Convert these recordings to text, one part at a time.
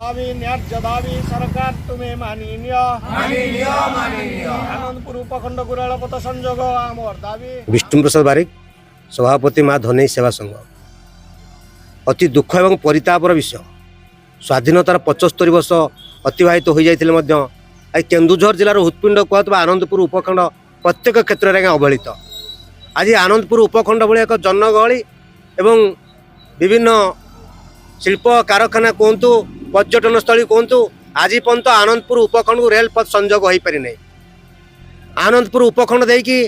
ଦାବି, ନ୍ୟାଯ୍ୟ ଦାବି, ସରକାର ତୁମେ ମାନି ନିଅ। ଆନନ୍ଦପୁର ଉପଖଣ୍ଡକୁ ରେଳପଥ ସଂଯୋଗ ଆମର ଦାବି। ବିଷ୍ଣୁ ପ୍ରସାଦ ବାରିକ, ସଭାପତି, ମା ଧନେଇ ସେବା ସଂଘ। ଅତି ଦୁଃଖ ଏବଂ ପରିତାପର ବିଷୟ, ସ୍ୱାଧୀନତାର 75 ବର୍ଷ ଅତିବାହିତ ହୋଇଯାଇଥିଲେ ମଧ୍ୟ ଆଜି କେନ୍ଦୁଝର ଜିଲ୍ଲାର ହୃତ୍ପିଣ୍ଡ କୁହାଯାଉଥିବା ଆନନ୍ଦପୁର ଉପଖଣ୍ଡ ପ୍ରତ୍ୟେକ କ୍ଷେତ୍ରରେ ଆଜ୍ଞା ଅବହେଳିତ। ଆଜି ଆନନ୍ଦପୁର ଉପଖଣ୍ଡ ଭଳି ଏକ ଜନଗହଳି ଏବଂ ବିଭିନ୍ନ ଶିଳ୍ପ କାରଖାନା କୁହନ୍ତୁ, ପର୍ଯ୍ୟଟନସ୍ଥଳୀ କୁହନ୍ତୁ, ଆଜି ପର୍ଯ୍ୟନ୍ତ ଆନନ୍ଦପୁର ଉପଖଣ୍ଡକୁ ରେଳପଥ ସଂଯୋଗ ହୋଇପାରିନାହିଁ। ଆନନ୍ଦପୁର ଉପଖଣ୍ଡ ଦେଇକି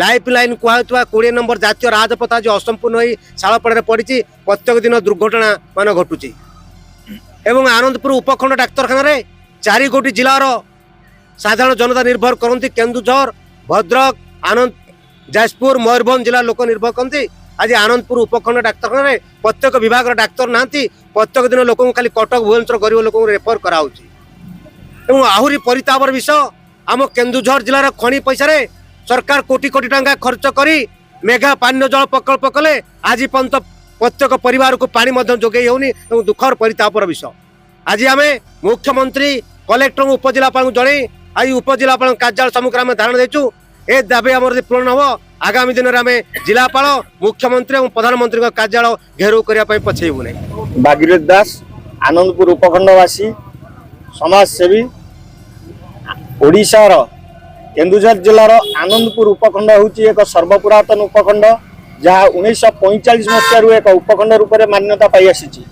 ଲାଇଫ୍ ଲାଇନ୍ କୁହାଯାଉଥିବା 20 ନମ୍ବର ଜାତୀୟ ରାଜପଥ ଆଜି ଅସମ୍ପୂର୍ଣ୍ଣ ହୋଇ ଶାଳପଡ଼ାରେ ପଡ଼ିଛି। ପ୍ରତ୍ୟେକ ଦିନ ଦୁର୍ଘଟଣା ମାନ ଘଟୁଛି ଏବଂ ଆନନ୍ଦପୁର ଉପଖଣ୍ଡ ଡାକ୍ତରଖାନାରେ ଚାରି ଗୋଟି ଜିଲ୍ଲାର ସାଧାରଣ ଜନତା ନିର୍ଭର କରନ୍ତି। କେନ୍ଦୁଝର, ଭଦ୍ରକ, ଆନନ୍ଦ, ଯାଜପୁର, ମୟୂରଭଞ୍ଜ ଜିଲ୍ଲାର ଲୋକ ନିର୍ଭର କରନ୍ତି। ଆଜି ଆନନ୍ଦପୁର ଉପଖଣ୍ଡ ଡାକ୍ତରଖାନାରେ ପ୍ରତ୍ୟେକ ବିଭାଗର ଡାକ୍ତର ନାହାନ୍ତି। ପ୍ରତ୍ୟେକ ଦିନ ଲୋକଙ୍କୁ ଖାଲି କଟକ, ଭୁବନେଶ୍ୱର ଗରିବ ଲୋକଙ୍କୁ ରେଫର କରାହେଉଛି। ଏବଂ ଆହୁରି ପରିତାପର ବିଷୟ, ଆମ କେନ୍ଦୁଝର ଜିଲ୍ଲାର ଖଣି ପଇସାରେ ସରକାର କୋଟି କୋଟି ଟଙ୍କା ଖର୍ଚ୍ଚ କରି ମେଗା ପାନୀୟ ଜଳ ପ୍ରକଳ୍ପ କଲେ। ଆଜି ପର୍ଯ୍ୟନ୍ତ ପ୍ରତ୍ୟେକ ପରିବାରକୁ ପାଣି ମଧ୍ୟ ଯୋଗାଇ ହେଉନି ଏବଂ ଦୁଃଖର ପରିତାପର ବିଷୟ, ଆଜି ଆମେ ମୁଖ୍ୟମନ୍ତ୍ରୀ, କଲେକ୍ଟରଙ୍କୁ, ଉପଜିଲ୍ଲାପାଳଙ୍କୁ ଜଣାଇ ଆଜି ଉପଜିଲ୍ଲାପାଳଙ୍କ କାର୍ଯ୍ୟାଳୟ ସମ୍ମୁଖରେ ଆମେ ଧାରଣା ଦେଇଛୁ। ଏ ଦାବି ଆମର ଯଦି ପୂରଣ ହେବ, ଆଗାମୀ ଦିନରେ ଆମେ ଜିଲ୍ଲାପାଳ, ମୁଖ୍ୟମନ୍ତ୍ରୀ ଏବଂ ପ୍ରଧାନମନ୍ତ୍ରୀଙ୍କ କାର୍ଯ୍ୟାଳୟ ଘେରାଉ କରିବା ପାଇଁ ପଛେଇବୁ ନାହିଁ। ଭାଗୀରଥ ଦାସ, ଆନନ୍ଦପୁର ଉପଖଣ୍ଡବାସୀ, ସମାଜସେବୀ। ଓଡ଼ିଶାର କେନ୍ଦୁଝର ଜିଲ୍ଲାର ଆନନ୍ଦପୁର ଉପଖଣ୍ଡ ହେଉଛି ଏକ ସର୍ବପୁରାତନ ଉପଖଣ୍ଡ, ଯାହା 1945 ମସିହାରୁ ଏକ ଉପଖଣ୍ଡ ରୂପରେ ମାନ୍ୟତା ପାଇ ଆସିଛି।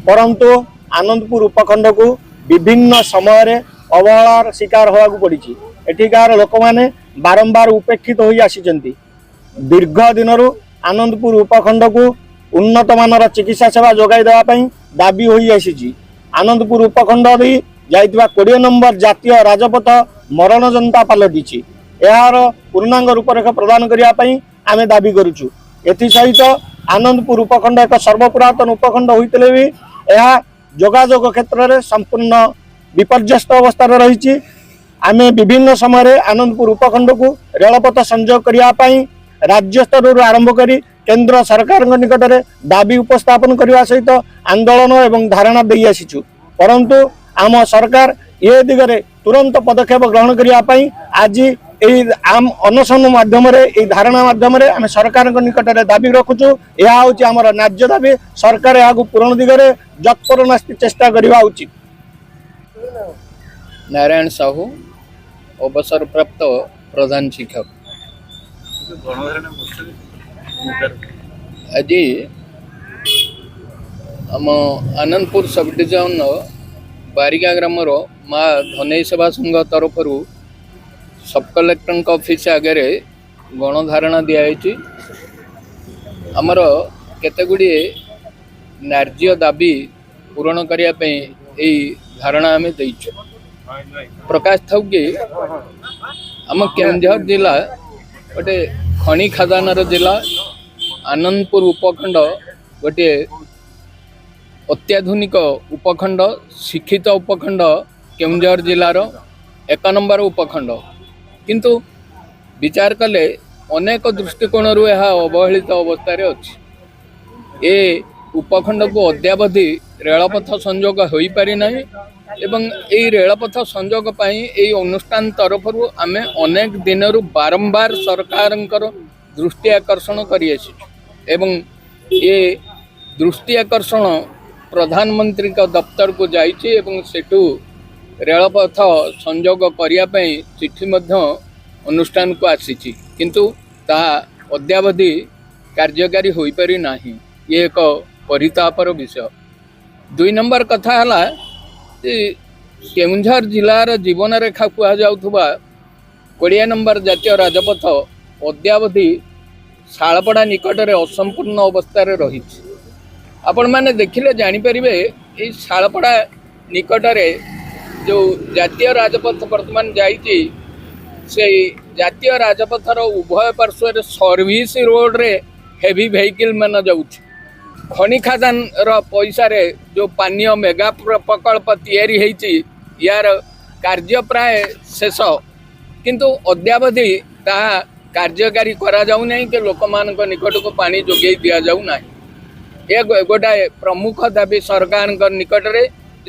ପରନ୍ତୁ ଆନନ୍ଦପୁର ଉପଖଣ୍ଡକୁ ବିଭିନ୍ନ ସମୟରେ ଅବହେଳାର ଶିକାର ହେବାକୁ ପଡ଼ିଛି। ଏଠିକାର ଲୋକମାନେ ବାରମ୍ବାର ଉପେକ୍ଷିତ ହୋଇ ଆସିଛନ୍ତି। ଦୀର୍ଘ ଦିନରୁ ଆନନ୍ଦପୁର ଉପଖଣ୍ଡକୁ ଉନ୍ନତମାନର ଚିକିତ୍ସା ସେବା ଯୋଗାଇ ଦେବା ପାଇଁ ଦାବି ହୋଇ ଆସିଛି। ଆନନ୍ଦପୁର ଉପଖଣ୍ଡ ଦେଇ ଯାଇଥିବା 20 ନମ୍ବର ଜାତୀୟ ରାଜପଥ ମରଣ ଯନ୍ତା ପାଲଟିଛି। ଏହାର ପୂର୍ଣ୍ଣାଙ୍ଗ ରୂପରେଖ ପ୍ରଦାନ କରିବା ପାଇଁ ଆମେ ଦାବି କରୁଛୁ। ଏଥିସହିତ ଆନନ୍ଦପୁର ଉପଖଣ୍ଡ ଏକ ସର୍ବପୁରାତନ ଉପଖଣ୍ଡ ହୋଇଥିଲେ ବି ଏହା ଯୋଗାଯୋଗ କ୍ଷେତ୍ରରେ ସମ୍ପୂର୍ଣ୍ଣ ବିପର୍ଯ୍ୟସ୍ତ ଅବସ୍ଥାରେ ରହିଛି। ଆମେ ବିଭିନ୍ନ ସମୟରେ ଆନନ୍ଦପୁର ଉପଖଣ୍ଡକୁ ରେଳପଥ ସଂଯୋଗ କରିବା ପାଇଁ ରାଜ୍ୟ ସ୍ତରରୁ ଆରମ୍ଭ କରି କେନ୍ଦ୍ର ସରକାରଙ୍କ ନିକଟରେ ଦାବି ଉପସ୍ଥାପନ କରିବା ସହିତ ଆନ୍ଦୋଳନ ଏବଂ ଧାରଣା ଦେଇ ଆସିଛୁ। ପରନ୍ତୁ ଆମ ସରକାର ଏ ଦିଗରେ ତୁରନ୍ତ ପଦକ୍ଷେପ ଗ୍ରହଣ କରିବା ପାଇଁ ଆଜି ଏହି ଆମ ଅନଶନ ମାଧ୍ୟମରେ, ଏହି ଧାରଣା ମାଧ୍ୟମରେ ଆମେ ସରକାରଙ୍କ ନିକଟରେ ଦାବି ରଖୁଛୁ। ଏହା ହେଉଛି ଆମର ନ୍ୟାଯ୍ୟ ଦାବି। ସରକାର ଏହାକୁ ପୂରଣ ଦିଗରେ ଯତ୍ପରୋନାସ୍ତି ଚେଷ୍ଟା କରିବା ଉଚିତ। ନାରାୟଣ ସାହୁ, ଅବସରପ୍ରାପ୍ତ ପ୍ରଧାନ ଶିକ୍ଷକ। ଆଜି ଆମ ଆନନ୍ଦପୁର ସବ୍ ଡିଭିଜନର ବାରିକା ଗ୍ରାମର ମା ଧନେଇ ସେବା ସଂଘ ତରଫରୁ ସବ୍ କଲେକ୍ଟରଙ୍କ ଅଫିସ ଆଗରେ ଗଣଧାରଣା ଦିଆହେଇଛି। ଆମର କେତେ ଗୁଡ଼ିଏ ନ୍ୟାଯ୍ୟ ଦାବି ପୂରଣ କରିବା ପାଇଁ ଏଇ ଧାରଣା ଆମେ ଦେଇଛୁ। ପ୍ରକାଶ ଥାଉ କି ଆମ କେନ୍ଦୁଝର ଜିଲ୍ଲା ଗୋଟେ ଖଣି ଖାଦାନର ଜିଲ୍ଲା। ଆନନ୍ଦପୁର ଉପଖଣ୍ଡ ଗୋଟିଏ ଅତ୍ୟାଧୁନିକ ଉପଖଣ୍ଡ, ଶିକ୍ଷିତ ଉପଖଣ୍ଡ, କେନ୍ଦୁଝର ଜିଲ୍ଲାର ଏକ ନମ୍ବର ଉପଖଣ୍ଡ। କିନ୍ତୁ ବିଚାର କଲେ ଅନେକ ଦୃଷ୍ଟିକୋଣରୁ ଏହା ଅବହେଳିତ ଅବସ୍ଥାରେ ଅଛି। ଏ ଉପଖଣ୍ଡକୁ ଅଦ୍ୟାବଧି ରେଳପଥ ସଂଯୋଗ ହୋଇପାରିନାହିଁ ଏବଂ ଏଇ ରେଳପଥ ସଂଯୋଗ ପାଇଁ ଏଇ ଅନୁଷ୍ଠାନ ତରଫରୁ ଆମେ ଅନେକ ଦିନରୁ ବାରମ୍ବାର ସରକାରଙ୍କର ଦୃଷ୍ଟି ଆକର୍ଷଣ କରିଆସିଛୁ ଏବଂ ଏ ଦୃଷ୍ଟି ଆକର୍ଷଣ ପ୍ରଧାନମନ୍ତ୍ରୀଙ୍କ ଦପ୍ତରକୁ ଯାଇଛି ଏବଂ ସେଠୁ ରେଳପଥ ସଂଯୋଗ କରିବା ପାଇଁ ଚିଠି ମଧ୍ୟ ଅନୁଷ୍ଠାନକୁ ଆସିଛି, କିନ୍ତୁ ତାହା ଅଦ୍ୟାବଧି କାର୍ଯ୍ୟକାରୀ ହୋଇପାରି ନାହିଁ। ଇଏ ଏକ ପରିତାପର ବିଷୟ। ଦୁଇ ନମ୍ବର କଥା ହେଲା ଯେ କେଉଁଝର ଜିଲ୍ଲାର ଜୀବନରେଖା କୁହାଯାଉଥିବା 20 ନମ୍ବର ଜାତୀୟ ରାଜପଥ ଅଦ୍ୟାବଧି ଶାଳପଡ଼ା ନିକଟରେ ଅସମ୍ପୂର୍ଣ୍ଣ ଅବସ୍ଥାରେ ରହିଛି। ଆପଣମାନେ ଦେଖିଲେ ଜାଣିପାରିବେ, ଏଇ ଶାଳପଡ଼ା ନିକଟରେ ଯେଉଁ ଜାତୀୟ ରାଜପଥ ବର୍ତ୍ତମାନ ଯାଇଛି, ସେଇ ଜାତୀୟ ରାଜପଥର ଉଭୟ ପାର୍ଶ୍ୱରେ ସର୍ଭିସ ରୋଡ଼ରେ ହେଭି ଭେହିକିଲ୍ ମାନ ଯାଉଛି। ଖଣି ଖାଦାନର ପଇସାରେ ଯେଉଁ ପାନୀୟ ମେଗା ପ୍ରକଳ୍ପ ତିଆରି ହେଇଛି, ୟାର କାର୍ଯ୍ୟ ପ୍ରାୟ ଶେଷ, କିନ୍ତୁ ଅଦ୍ୟାବଧି ତାହା କାର୍ଯ୍ୟକାରୀ କରାଯାଉନାହିଁ କି ଲୋକମାନଙ୍କ ନିକଟକୁ ପାଣି ଯୋଗାଇ ଦିଆଯାଉ ନାହିଁ। ଏ ଗୋଟାଏ ପ୍ରମୁଖ ଦାବି ସରକାରଙ୍କ ନିକଟରେ।